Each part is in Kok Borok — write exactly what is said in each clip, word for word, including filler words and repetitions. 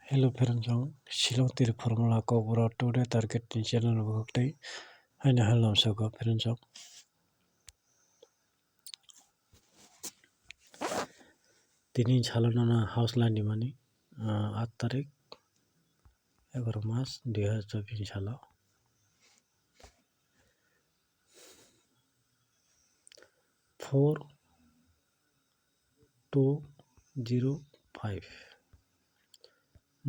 Hello friends, ang Shillong Tir Formula Kokborok today target ni channel bo tei haino hello soko friends. Tini salo nono house line ni mani, ah, aat tarik, egaro mas, dui hazar chobbish salo. Four two zero five.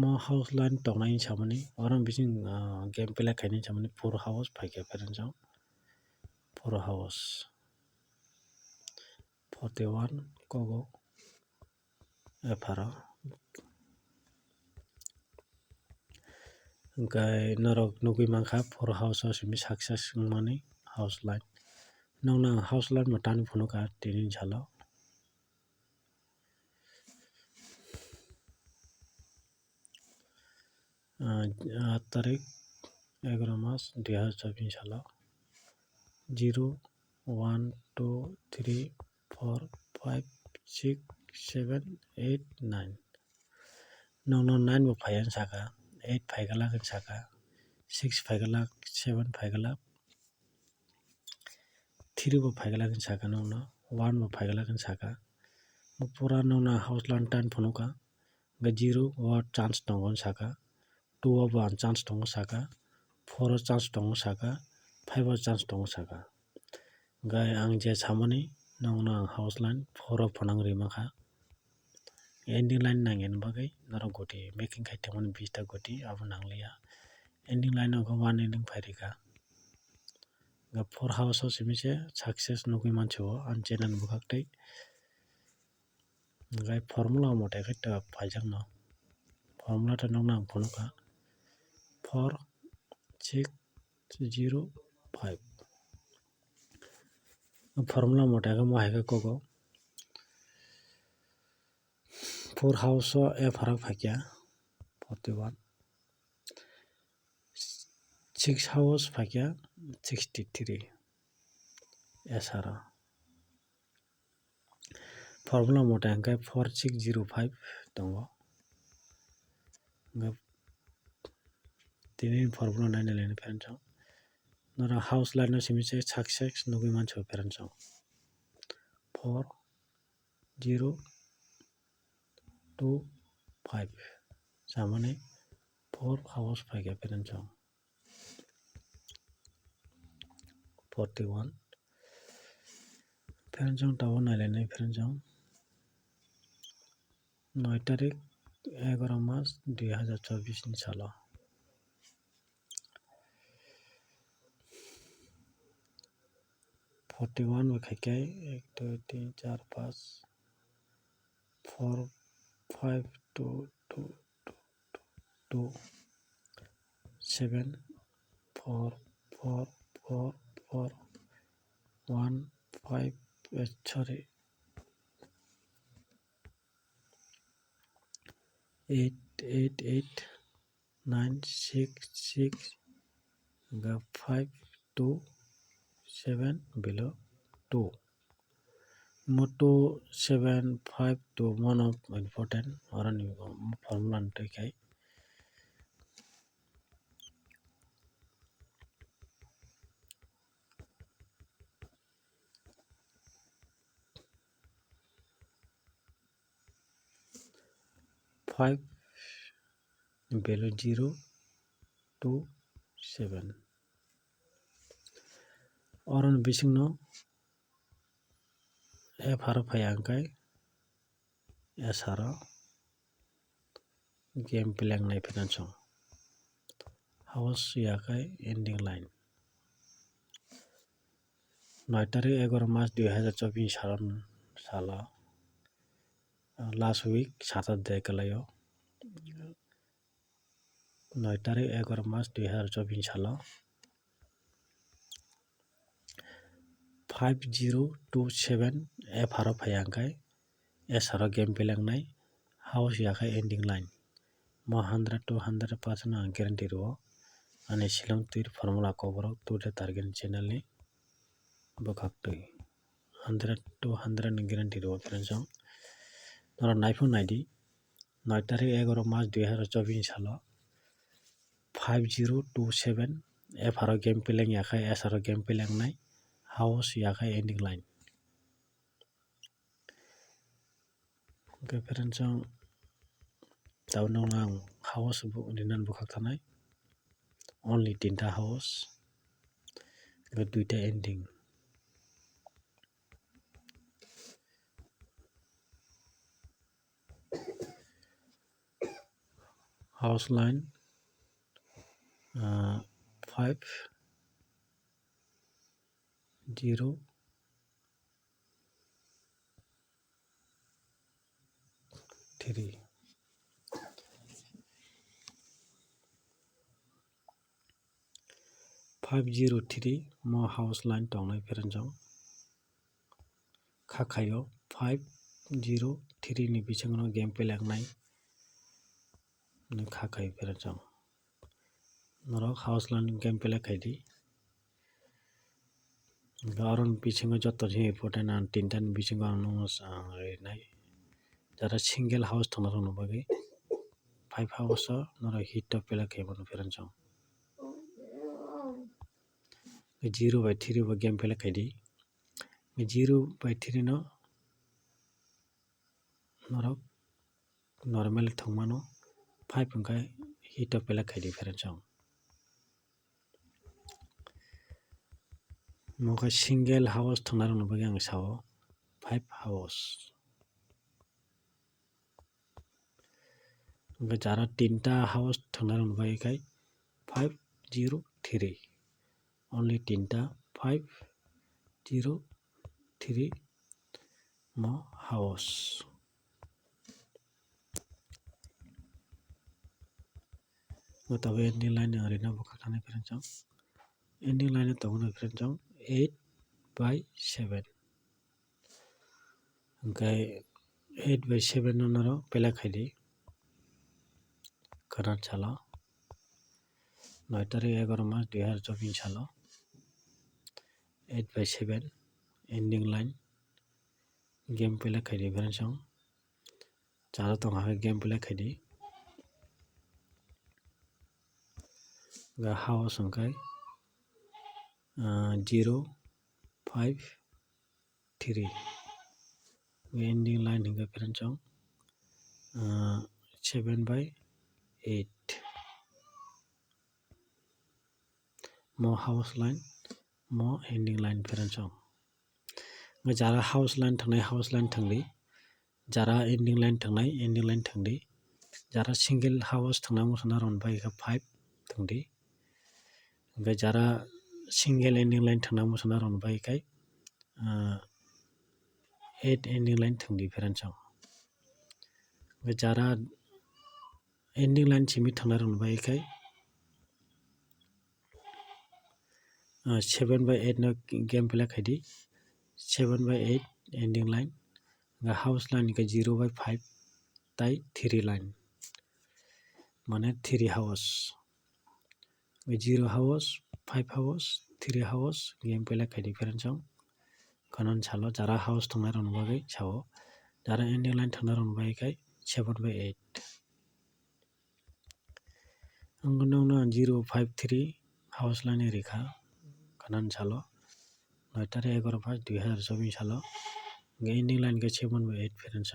Mo house line tongnai samani, oro bising, ah, game play khainai samani, four house phaikha friends, four house. Forty one kogo. Epharo. Hwnkhe norok nugwi mankha, four house o simi success wngmani house line. Nokno ang house line bo tani phunukha tini salo. Ah, aat tarik, egaro mas, dui hazar chobbish salo. Zero, one, two, three, four, five, six, seven, eight, nine. Nokno nine bo phaiya wng saka, eight phaikha lak wng saka, six phaikha lak, seven phaikha lak, three bo phaikha lak wng saka nokno, one bo phaikha lak wng saka. Bo pura nokno house line tani phunukha. Hwnkhe zero o chance tongo wng saka, two o bo ang chance tongo saka, four o chance tongo saka, five o chance tongo saka. Hwnkhe ang je samani nokno ang house line four o phunang ri mankha. Ending line nangya ni bagwi norok goti making khai tongmani bista goti abo nangliya. Ending line o khe one ending phai rikha. Hwnkhe four house o simi se success nugwi mansi o ani channel bwkhak tei. Hwnkhe formula mote khe ta phaijak no. Formula ta nokno ang phunukha. Four six zero five. Formula mote khe mo hai khe kogo. Four house o F R phaikha forty one. Six house phaikha sixty three. S R o. Formula mote hwnkhe four six zero five tongo. Hwnkhe tini formula naina leni friends o. Norok house line no simi se success nugwi mansi o friends o. Four zero two five. Samani four house phaikha friends o. Forty one. Friends o tabuk nailainai friends o. Noi tarik, egaro mas, dui hazar chobbish ni salo. Forty one bo khaikhe ek, dui, tin, char, panch, four, five, two, two, two, two, seven, four, four, four, four, one, five, eh, sorry, eight, eight, eight, nine six six, hwnkhe five two seven below two. Mo two seven five two mono important, oroni formula ni twi khai. Five value zero two seven. Oroni bisingno F R o phai ang khe S R o game play wngnai financial. House ya khe ending line. Noi tarik egaro mas dui hazar chobbish salo, salo, last week Saturday kwlaio. Noi tarik egaro mas dui hazar chobbish salo five zero two seven F R o phai ang khe S R o game play wngnai, house ya khe ending line. Mo hundred to hundred percent ang guarantee rwo. Ani Shillong Tir Formula Kokborok today target channel ni bwkhak twi. Hundred to hundred ni guarantee rwo friends o. Norok naiphung naidi. noi tarik egaroh mas dui hazar chobbish salo five zero two seven F R o game peleng yakhai S R o game peleng nai house yakhai ending line. Hwnkhe friends, ang tabuk nokno ang house bo rinani bwkhak thanai, only tinta house, hwnkhe duita ending. House line, ah, five zero three. Five zero three mo house line tongnai friends, kha khaio five zero three ni bisingo game pelek nai kha khaio friends. Norok house line game pelek khaidi. Hwnkhe aro ni bisingo joto se important ang tinta ni bisingo ang nukno sa rinai. Jara single house tongnai rokni bagwi five house o norok hit o pelek khai mano friends. Zero by three bo game pelek khaidi. Zero by three no norok normal thwngmano five hwnkhe hit o pelek khaidi friends. Mo khe single house thwngnairokni bagwi ang sao five house. Hwnkhe jara tinta house thwngnairokni bagwi khai five zero three. Only tinta five zero three mo house. Gotabo ending line ang rina bwkha khanai friends. Ending line tongo friends eight by seven. Hwnkhe eight by seven no norok pelek khaidi. Kwran salo noi tarik egaroh mas dui hazar chobbish salo eight by seven ending line game pelek khaidi friends. Chara tong hai game pelek khaidi. Ga house hwnkhe, ah, zero five three. Ending line hwnkhe friends, ah, seven by eight. Mo house line, mo ending line friends. Jara house line thangnai, house line thangdi. Jara ending line thangnai, ending line thangdi. Jara single house thangnai mosana rok bai kha five thangdi. Hwnkhe jara single ending line thangnai mosana rok bai khai, ah, eight ending line thangdi friends. Hwnkhe jara ending line simi thangnai rok bai khai, ah, seven by eight no game pelek khaidi. Seven by eight ending line. Hwnkhe house line hwnkhe zero by five tai three line. Mane three house. Zero house, five house, three house game pelek khaidi friends. Khwnani salo jara house thangnai rok bagwi sao. Jara ending line thangnai rok bagwi khai seven by eight. Ang nokno zero five three house line rikha khwnani salo. Noi tarik egaroh pas dui hazar chobbish salo. Hwnkhe ending line khe seven by eight friends.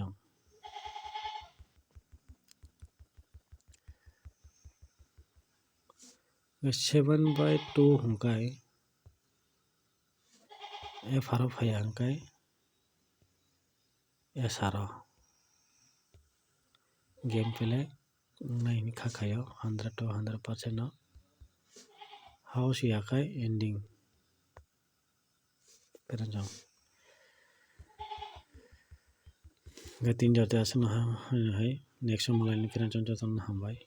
Seven by two hwnkhe F R o phaiya hwnkhe S R o game pelek wngnai hwnwi kha khaio hundred to hundred percent no. House ya khai ending. Friends, hwnkhe tin jora tei aswkno ha-, hai, hai, next o malaini friends jotono hambai.